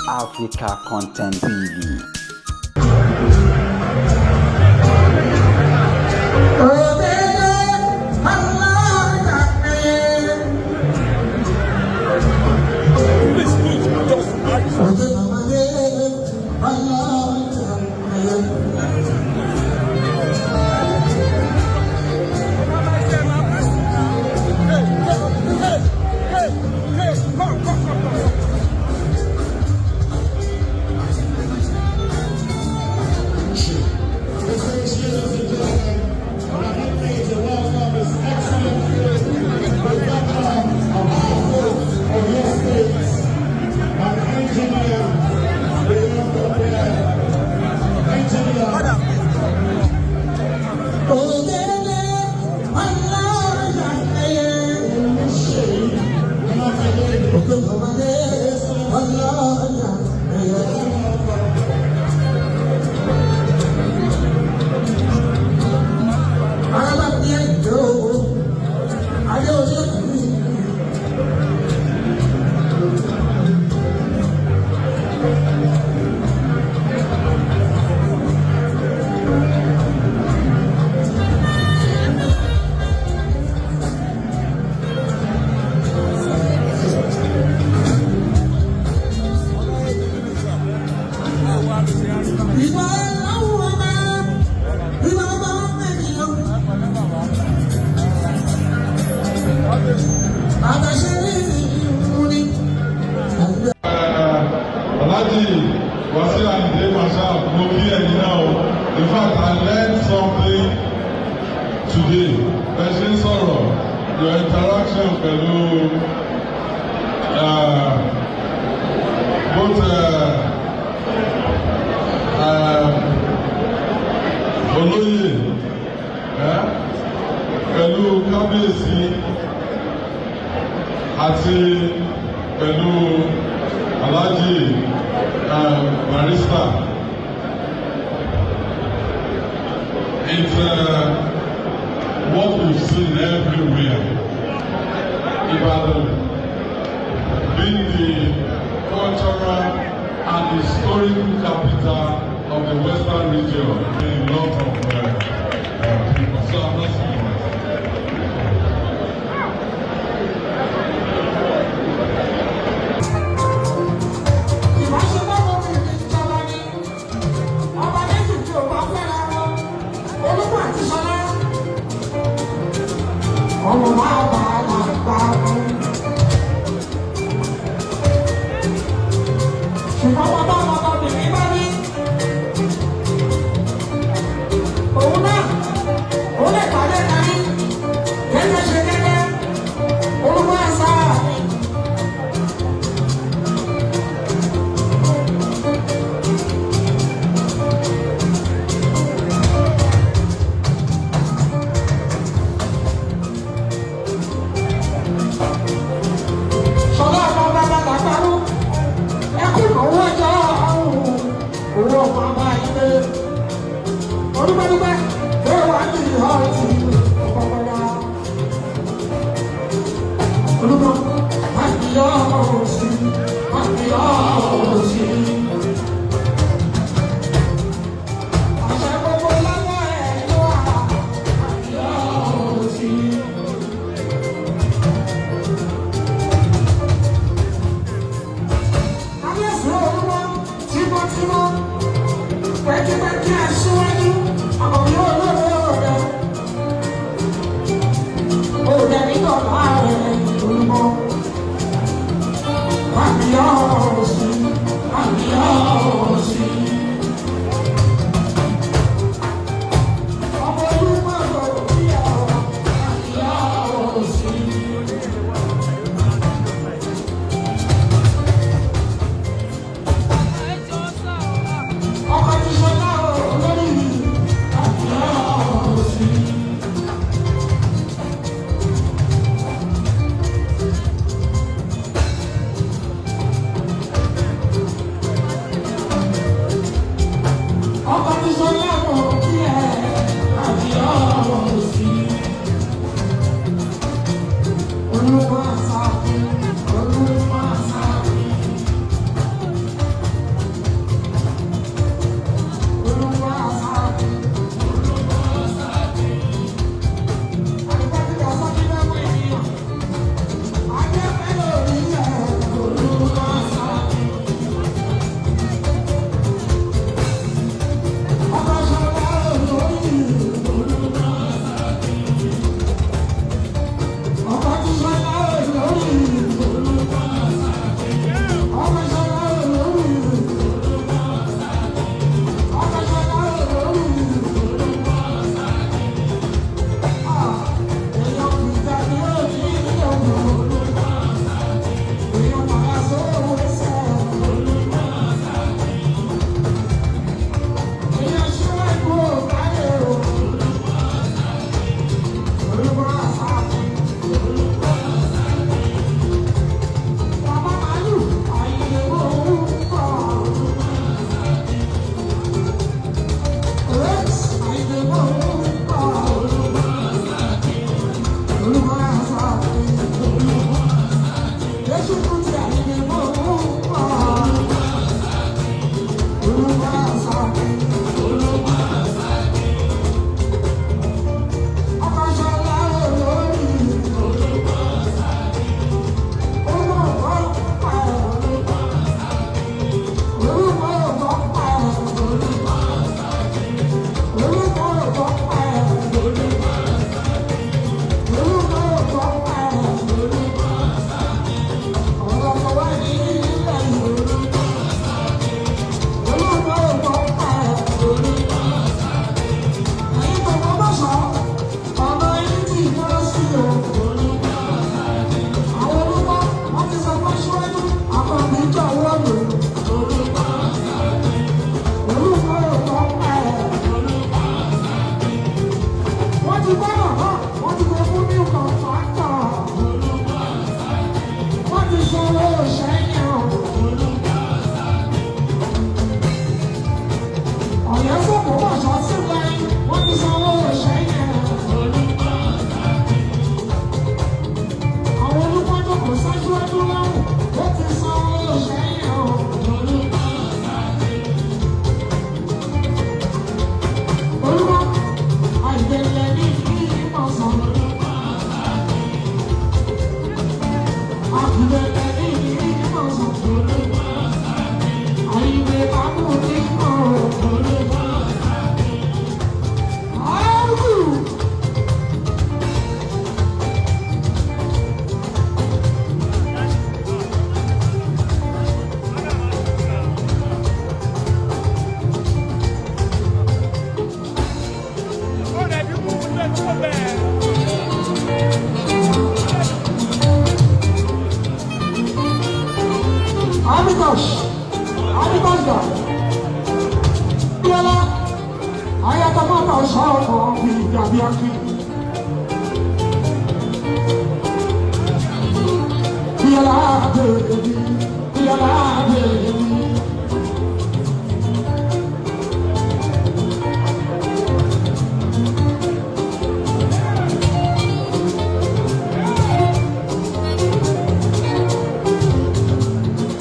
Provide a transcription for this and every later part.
Africa Content TV. Ladies and gentlemen, to welcome His Excellency, the Governor of Oyo State, and Engineer, beyond compare, Engineer. Ògèdè ọlọ́yàyẹ. Ògèdè ọlọ́yàyẹ. Alábí ẹ̀jọ́ ayé ojú kìí. Ìwà ọlọ́run ọba, ìwà ọba ọmọ ènìyàn. Bàbá ṣe rí ìhun ni. Alhaji Wasiu Ayinde Marshal, mo kí ẹ̀yin náà o. In fact, I learned something today. Ẹ ṣe ń sọ̀rọ̀, your interaction pẹ̀lú both olóyè pẹ̀lú kábíyèsí àti pẹ̀lú Alhaji Barrister. It's what we've seen everywhere. Ibadan being the cultural and historical capital of the Western region, a lot of people. So I'm not surprised. Ìbáṣepọ̀ obìnrin ìjọba ni ọba méjì tí ò bá fẹ́ra wọn, Olúkọ àti Ṣọlá. Ọmọ máa bá a gbà wọn. Ṣùgbọ́n wọn bá ọmọbìnrin bá ní. Òun náà, ó lè pàdé kárí, gẹ́gẹ́ ṣe gẹ́gẹ́, Olúkọ àṣà. Ṣọlá ọmọ bàbá làgbàrú, ẹkún ìnáwó ọjọ́. Amitosh, Amitosh dà. Bíọ́lá, ayatollah ọ̀ṣọ́ ọmọ ìjàbí akin. Bíọ́lá bèbí, Bíọ́lá bèbí.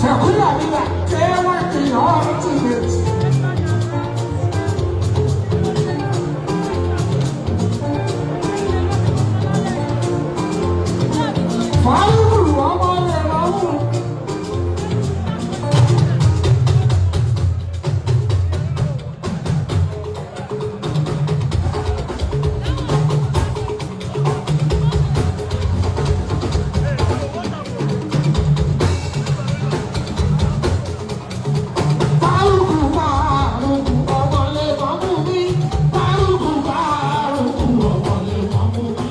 Tẹ̀kúlà nígbà tẹ́wọ́n ti ultimate. Fáwùrù ọmọ rẹ̀ lọ́wọ́. Fárúkù fárúkù ọmọ lè mọ́mú mi. Fárúkù fárúkù ọmọ lè mọ́mú mi.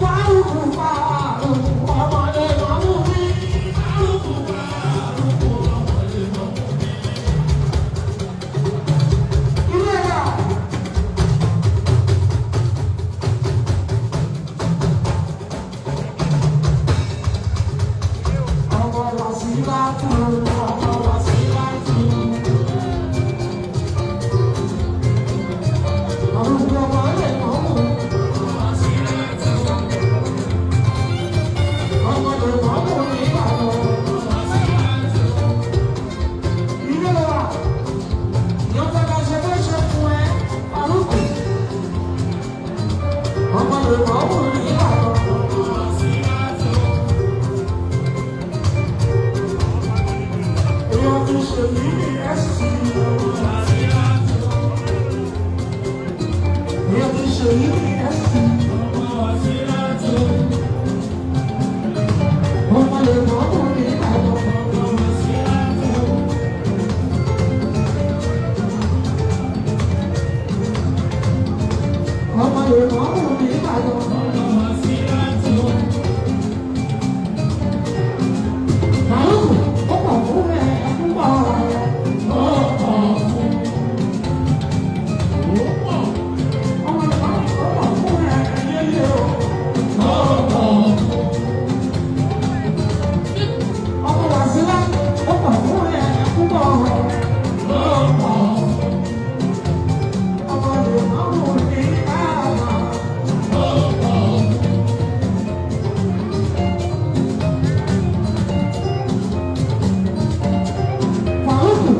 Fárúkù fárúkù ọmọ lè mọ́mú mi. Fárúkù fárúkù ọmọ lè mọ́mú mi. Ilé ẹ̀rọ. Ọmọ Wàsílátù, ọmọ Wàsílátù. Arúgbó ọmọ lè mọ̀ mú. Ọmọ lè mọ̀ mú ní Ìbàdàn. Ilé wa, ìyọ́n fẹ́ ká ṣe bó ṣe fún ẹ, Arúgbó. Ọmọ lè mọ̀ mú ní Ìbàdàn. Èèyàn ti ṣèyí ní ẹ̀sìn. Èèyàn ti ṣèyí ní ẹ̀sìn. Ọmọ lè mọ̀ ọ́ ní Ìbàdàn. Ọmọ lè mọ̀ ọ́ ní Ìbàdàn. Màlúù, ó pọ̀ fún ẹ púpọ̀. Ó pọ̀ fún. Ọmọ lè mọ̀ ọ́ pọ̀ fún ẹ yéyé o. Ó pọ̀ fún. Ọmọ Wàsílà, ó pọ̀ fún ẹ púpọ̀. Ó pọ̀ fún. Ọmọ lè mọ̀ ọ́ ní Ìbàdàn. Ó pọ̀ fún. Fàrúkù.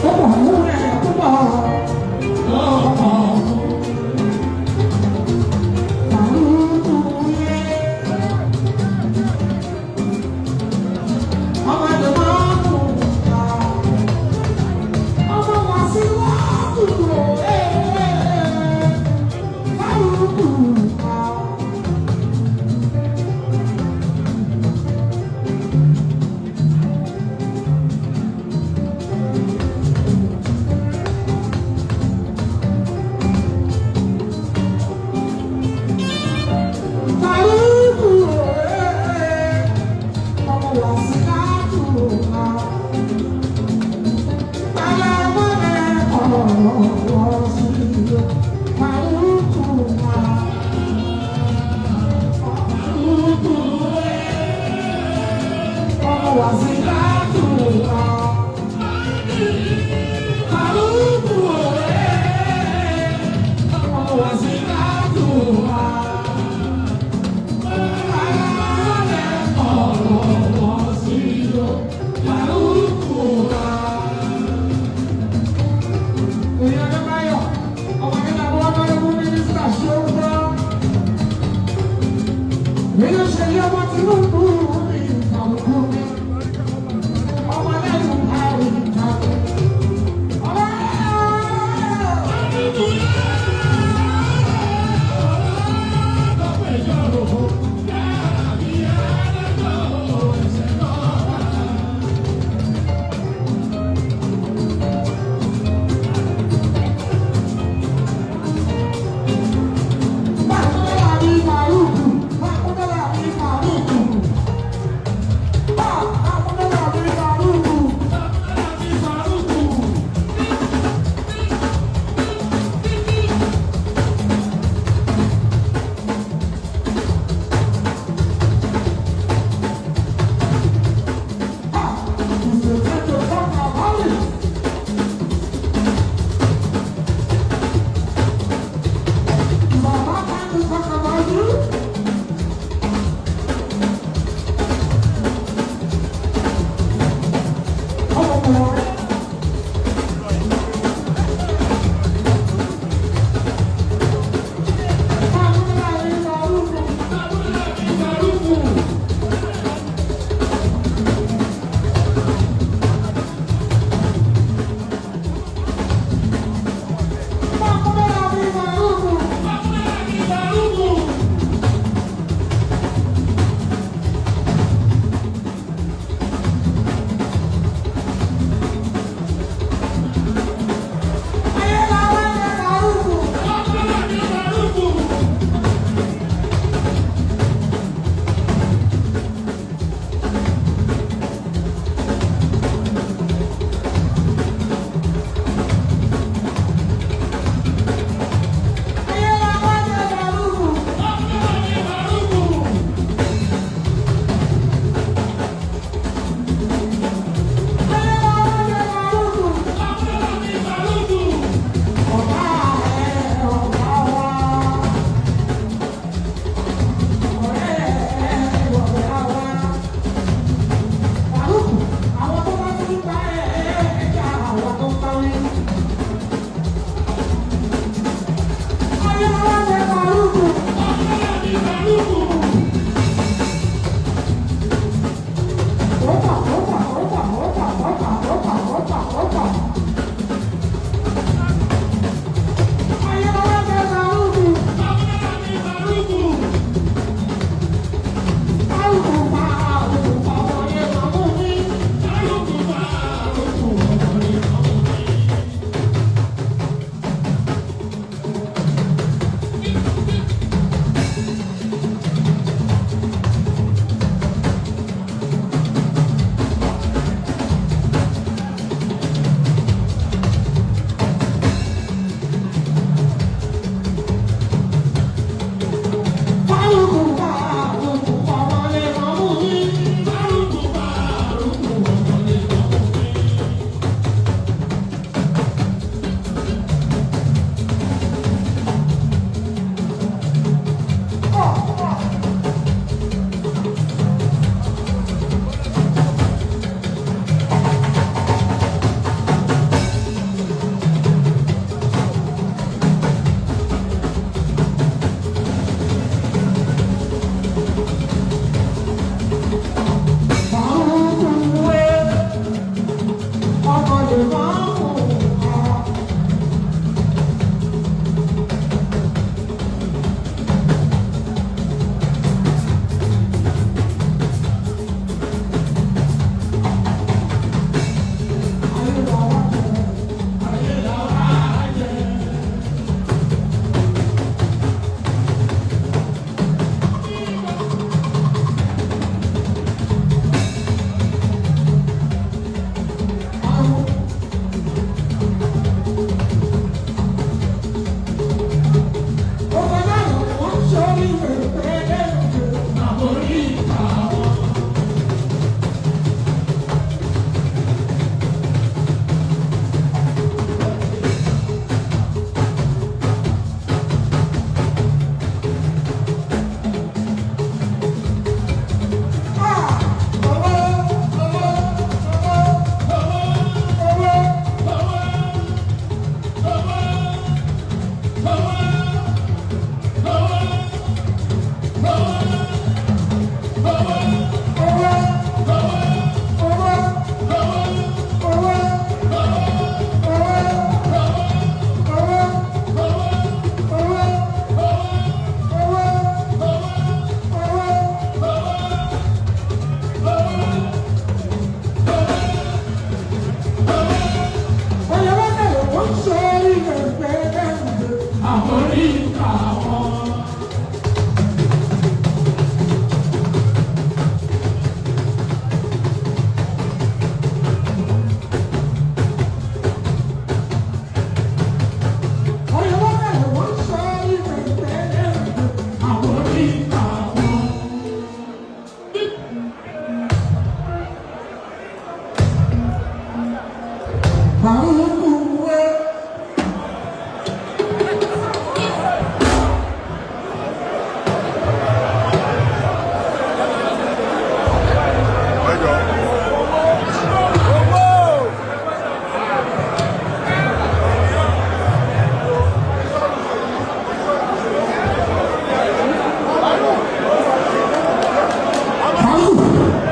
Ó pọ̀ fún ẹ púpọ̀. Ó pọ̀ fún. Fàrúkù yé. Ọmọ lè máa mú ta. Ọmọ Wàsílà kúrò. Fàrúkù ta. Fàrúkù ọmọ Wàsílà kúrò. Nínú ṣe yẹ ọmọ Tinubu ní ìtàlùkù mi.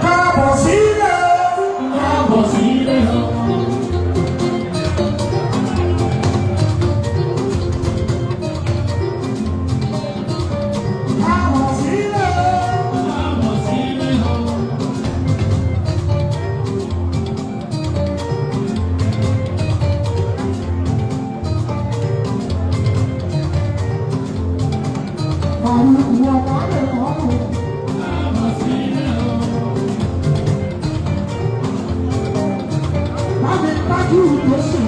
Káàbọ̀ sílẹ̀, káàbọ̀ sílẹ̀ o. Káàbọ̀ sílẹ̀ o. Káàbọ̀ sílẹ̀ o. Àwọn ọmọ rẹ̀ kọ́ ọ́. Káàbọ̀ sílẹ̀ o. Bámi tájú tó sì.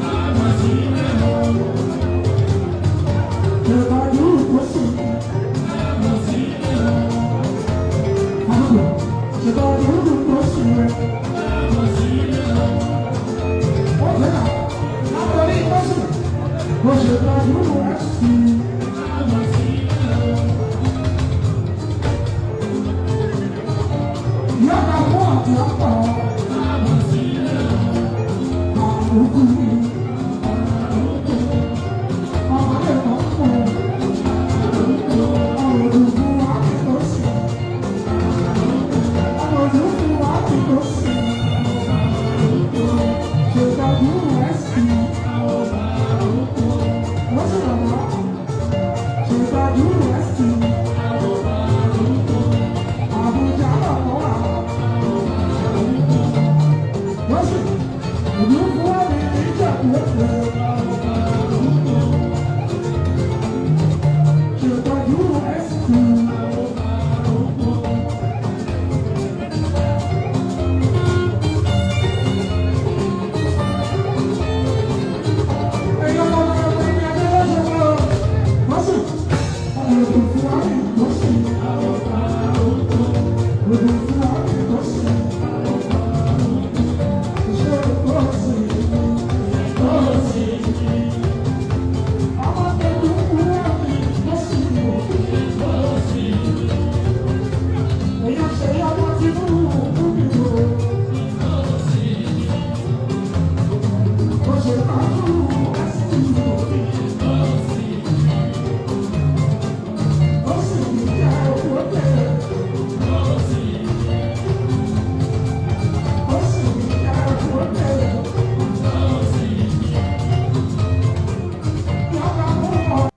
Káàbọ̀ sílẹ̀ o. Ìtọ́jú tó sì. Káàbọ̀ sílẹ̀ o. Ìtọ́jú tó sì rẹ̀. Káàbọ̀ sílẹ̀ o. Ó fẹ́ nà látọ̀rí tó sì. Mo ṣètọ́jú rẹ̀ sí. Káàbọ̀ sílẹ̀ o. Yọ̀ọ̀ká fún àti ọ̀pọ̀. Káàbọ̀ sílẹ̀ o. Àrùkù mi. Ọmọ lè kọ́ fún un. Ọ̀rùkù wa ti tó sí. Ọ̀rùkù wa ti tó sí. Ṣètọ́jú rẹ̀ sí. Wọ́n sì rọ̀ wá. Ṣètọ́jú rẹ̀ sí. Àbújá lọ̀kọ́ wà. Wọ́n sì ìlú fún wa ní Ìjẹ̀bú Òde. Ṣètọ́jú rẹ̀ sí. Ẹ̀yin ọmọ ọmọ ẹni adé lọ́sọ̀ wọ́n. Wọ́n sì ọ̀rọ̀ fún wa ní ìgbọ́sìn. Ọ̀rọ̀ fún